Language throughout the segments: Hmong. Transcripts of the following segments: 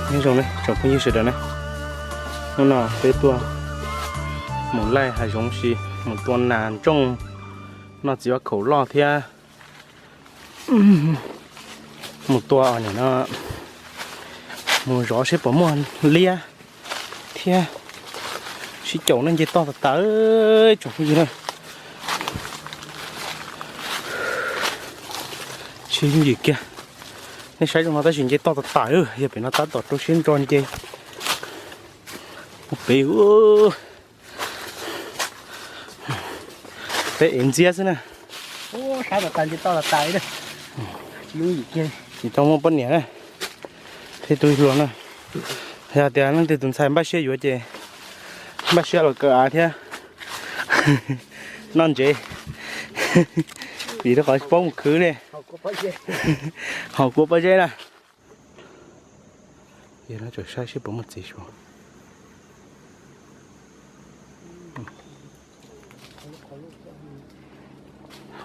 Nyob zoo ne tsoom phooj ywg sawv daws ne, hnub no peb tuaj mus laij hav zoov si, mus tua nas ntsooj, noj txiv vaj khaum loj thiab mus tua os nim no, mus zov seb puas muaj liab thiab sib caum no nce toj tas tas tsoom phooj ywg na. Tsis yooj yim kiag, nej saib zoo no tab sis nce toj tas tas, yog pem no tab tom rau siab ntso nce. Peb, peb ev ntxiab xwb na. Sab tas tas nce toj tas tas li, tsis yooj yim kiag. Tsis tau muaj poj niam na, thiab tus hluas na. Yog tias leej twg tus ntxhais npaj siab yuav ces npaj siab los kaw av thiab noj ntsev, vim rau qhov tsis paub mus khwv li. Haus kua pob zeb na. Yog no tseem saib seb puas muaj txiv suav.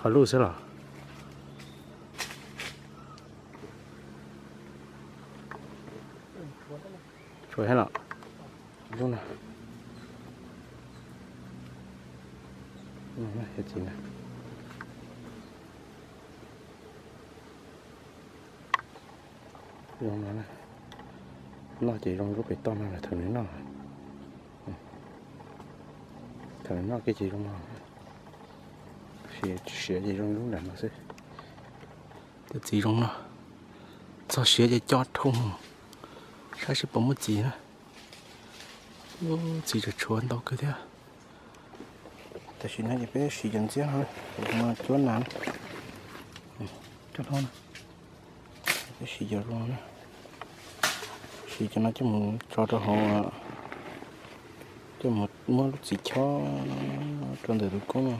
Qhov lub xwb los? Tshuav thiab los? Lub no. Yog txiv na. Zoo no, noj ces zoo lub pem toj no lawm thaum nws noj. Thaum nws noj kiag ces zoo no, siav ces zoo lub nram no xwb. Tej txiv zoo no, txog siav ces co dhau, saib seb puas muaj txiv na. Txiv tseem tshuav ntau kawg thiab. Tam sim no ces peb siv cov ntxiab no, no cuab nas, coj dhau na. Peb siv cov zoo na, siv cov no coj mus tso rau hauv, coj mus muab lub txiv chob rau ntawm tus koob no.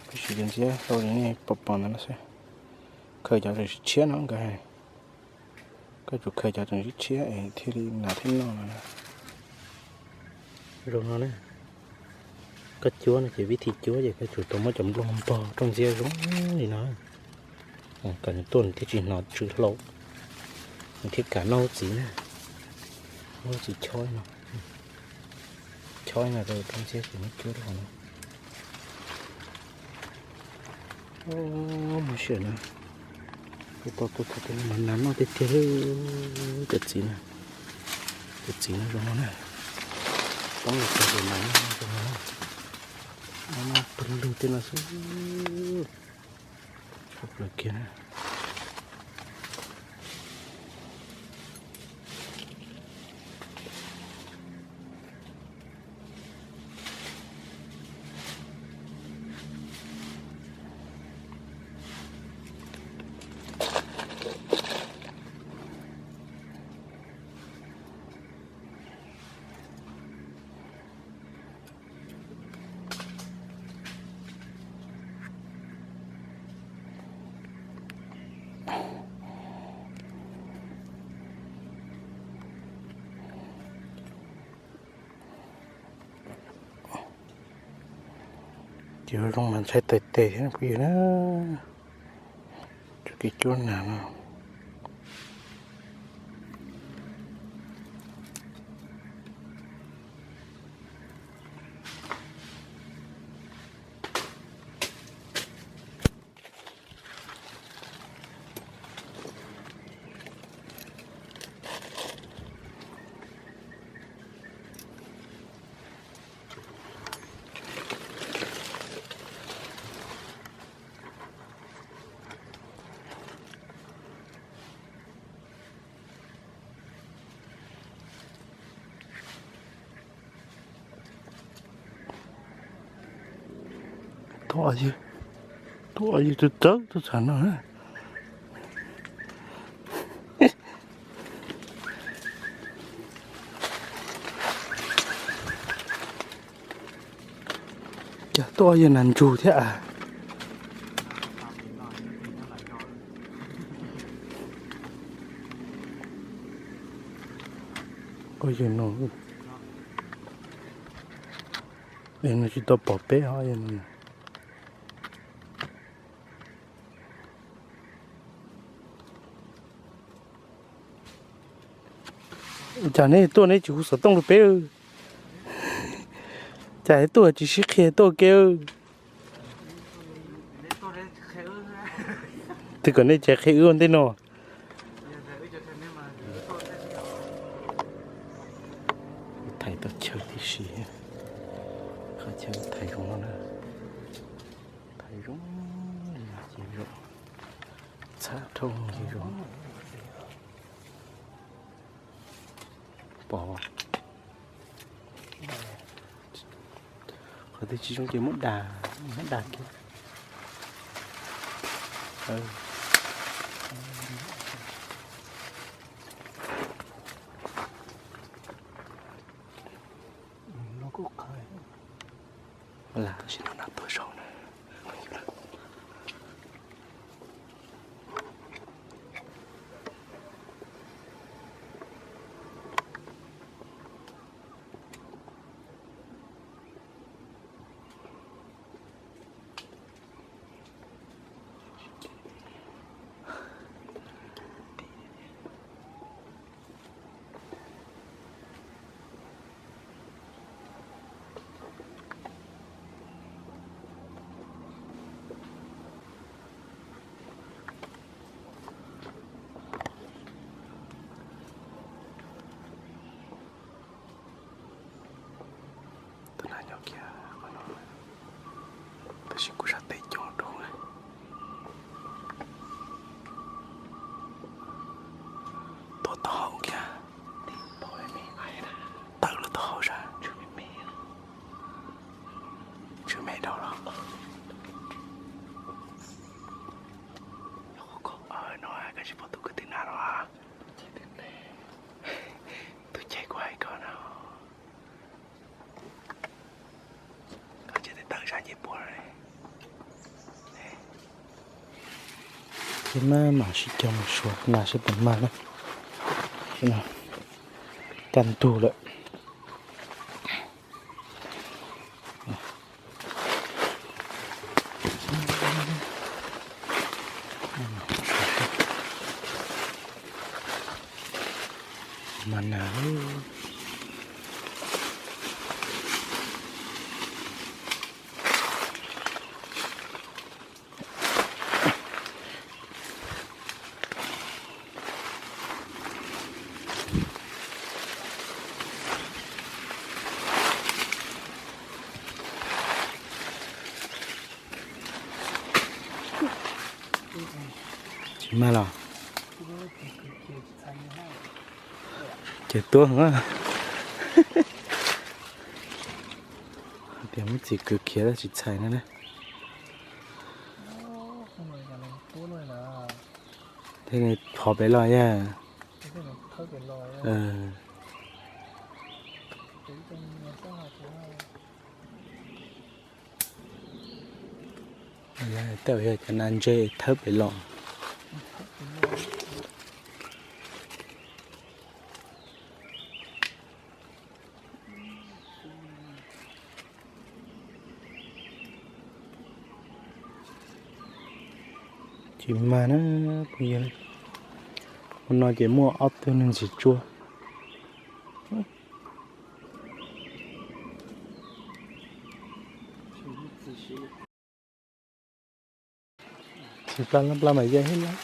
Peb siv cov ntxiab hlau li nej pom pom ntawd no xwb. Khaws cov tseem tshiab no nkawd hais, koj tsum khaws cov tseem tshiab es thiaj li nas thiaj noj no. Zoo no na, koj cuab no ces vib thib cuab ces koj tsum tau muab cov nplooj npog rau ntxiab zoo li no. Kom nws tuaj nws thiaj tsis hnov tsw hlau, nws thiaj kam noj lub txiv na. Muab lub txiv chob no, chob no rau rau ntxiab ces muab cuab rau hauv no. Muaj siab na, kuv tau tua thaum twg mas nas noj tiag tiag li. Cov txiv na, cov txiv no zoo no na, poob los txog ces nas noj zoo no, noj pawg lug tej no xwb. Tshaj plaws kiag na. Ces zoo mas ntshai tes tes thiab phooj ywg na. Tsuas kev cuab nas no. Tuaj, tuaj yog tus tawv tuaj txog no. Cas tuaj yog nas ntsug thiab a. Ua yog no, nws tsis tau pom peb os. Cas nej tuaj nej tsis hu xov tooj rau peb? Cas tuaj tsis sib qhia tuaj ke? Twb kom nej tsis qhia wb ua ntej no. Thaiv tau chaw tib si, qhov chaw thaiv zoo no na, thaiv zoo li ces zoo, txhab dhau ces zoo. Pom qhov twg tsis zoo ces muab dag, muab dag kiag. Lam sim no no tuaj zaum na. Tus nas nyob kiag qhov no, tab sis kuv sab tes coob dua. Tuaj tau hauv kiag, tawm los tau hauv sab, tsw me dhau los. No koj tsis pom tus kwv tij na los, tus ceg kuv hais koj na. Koj tsis tawm sab nce puag. Ces maj mam sib cog mus suav nas seb puas mag na. Kaj ntug lawm. Mag nas. Tsis mag los? Ces tuab hais tias muab txiv kwv khiav tsis txhais no na. Thiab nws phov pem los yog. Tej yog cov nas ntse thawb pem los. Tsis mag na, phooj ywg. Ua no ces muaj ob tug neeg ntxim tsuaj. Txiv pla lab pla mas yeej hib lab.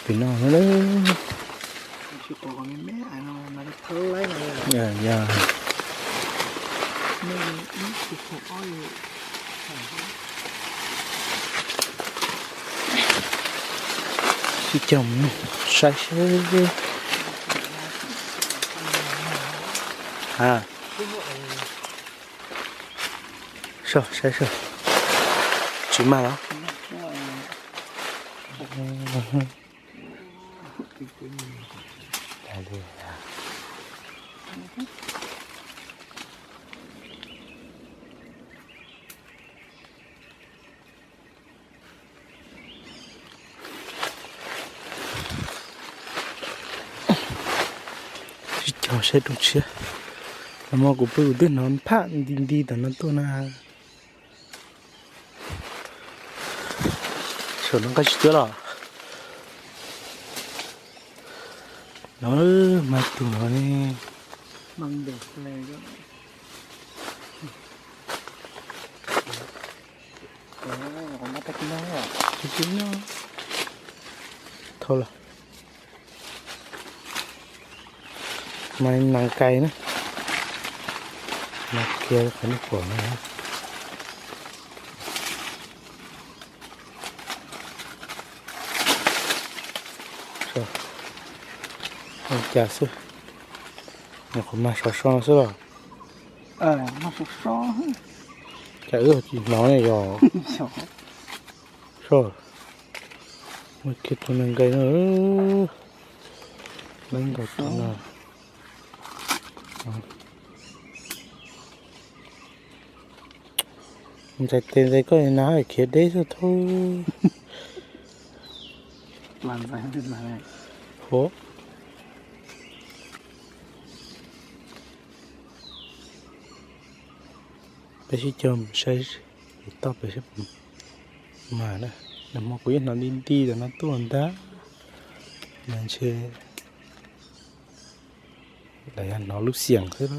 Pem no na. Yog. Sib cog saib seb. Ha. Soj, saib soj. Tsis mag los? Sib cog saib rooj tshiab. Los mas kuv pw kuv twb hnov phaj nti nti tom no tuaj na. Tam no nqa tsis cuab los. No, mas tus no ne. Thau los. Mas nas kais na. Nas kiag qhov nej pom no. Ua cas xwb, nyuam qhuav mag sov so xwb los. Cas wb tsis hnov ne yog. Soj, muaj kiag tus neeg nqaij no, nees nkaum tus no. Ntxhais tes ntxhais koj na, khiav deb xwb thaub. Hov, peb sib cog saib, toj peb sib mas na. Nag hmo kuv yeej hnov nti nti tam no tuaj ntag, mas ntshe lawv yog hnov lub xiam xwb.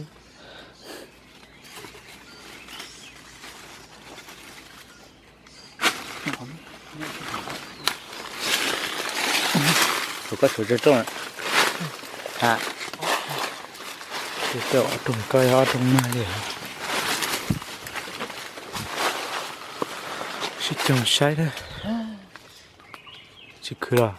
Kuv koj suav tso rooj a. Ha, ob rooj koj yog ob rooj mag li. Sib cog saib na. Tsis khwv los?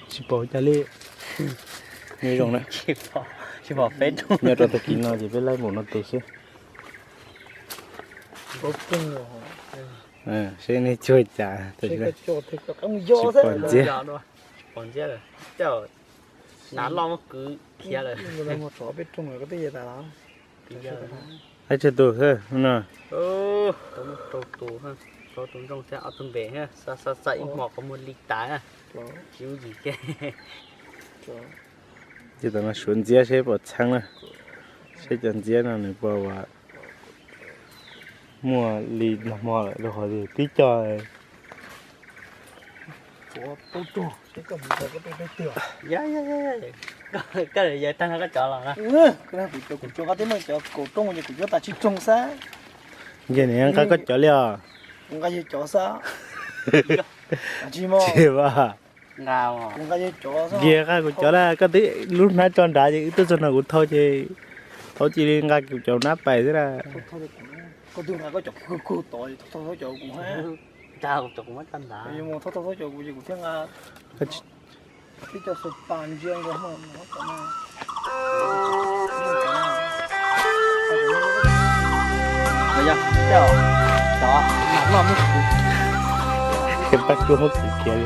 Tsis pom cas li. Nyob zoo na. Nyob rau tag kis no ces peb laib mus no tus xwb. Seb nej cuag cas, tsis pom ntxiab. Nav loj muab kwv khiav lawm. Laib tsawg tus xwb no? Rau tus, rau tus ntsooj thiab ob tug npe, xa xa xa ib hmo qhov muag li tas, tsis ub yim thiab. Ces tam no suav ntxiab seb puas txheeb na, seb cov ntxiab no nws puas ua muaj li nag hmo lawm rau qhov twb cog. Koj yawg tag no koj cov los na. Kuv cov, kuv cov kaum rooj ces kuv cov tas tsib rooj xwb. Nce nim nqa koj cov li os. Kuv nqa yawg cov xwb. Tsis mas, kuv nqa yawg cov xwb. Nce nqa kuv cov na, koj twb lub hnab tso nrad ces wb tuaj txog no kuv thau ces thaub cia li nqa kuv cov nab pais xwb na. Koj twb nqa koj cov kug kug tod, thau thau cov kuv. Thau thau cov kuv ces kuv thiaj nqa. Twb cov xus pas ntsia nkaus no. Paj Cuab muab kuv khiav li.